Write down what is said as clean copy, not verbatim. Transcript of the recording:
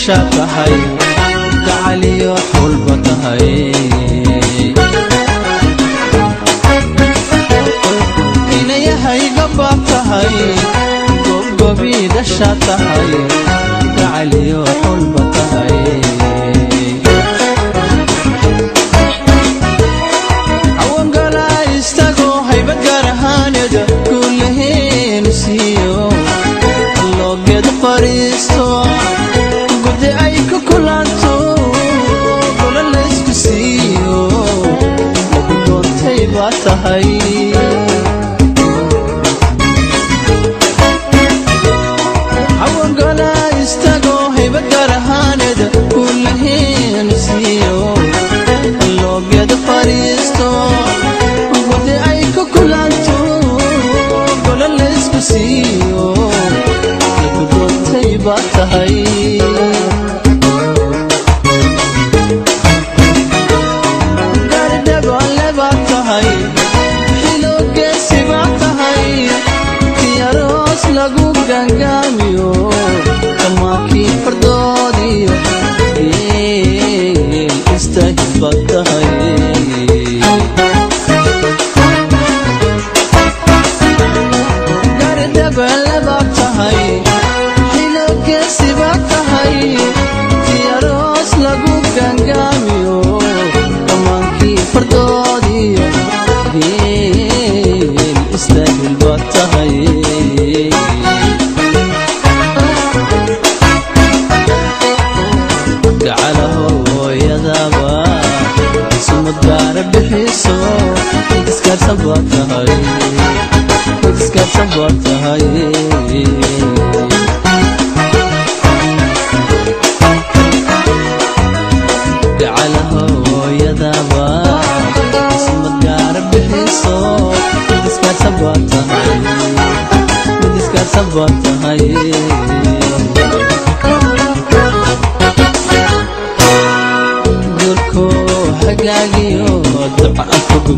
Dhasha tahay, gacaliyo xulba tahay. Inayahay gabaad tahay, gobgobii dhasha tahay, gacaliyo xulba tahay. Cawangala istagoo haybad gaar ahaaneed kuulaheenu siiyo, loogeed fariisto, gudi ay ku kulanto, gola laysku siiyo, lagu doontay baa tahay. Cawangala istagoo haybad gaar ahaaneed kuulaheenu siiyo, loogeed fariisto, gudi ay ku kulanto, gola laysku siiyo, lagu doontay baa tahay. Gaardhabale baa tahay, xiloogeesi baa tahay, tiyaroos lagu gangaamiyo, kamaakii fardoodiyo geel istaahil baad tahay. Gaardhabale baa tahay, xiloogeesi baa tahay, tiyaroos lagu gangaamiyo, kamaankii fardoodiyo geel istaahil baad tahay. Gacala hooyadaba sumad gaara bixiso, iskaarsan baad tahay, iskaarsan baad tahay. Gacala hooyadaba sumad gaara bixiso, iskaarsan baad tahay, mid iskaarsan baad tahay. Gurko hagaagiyo duca aan ku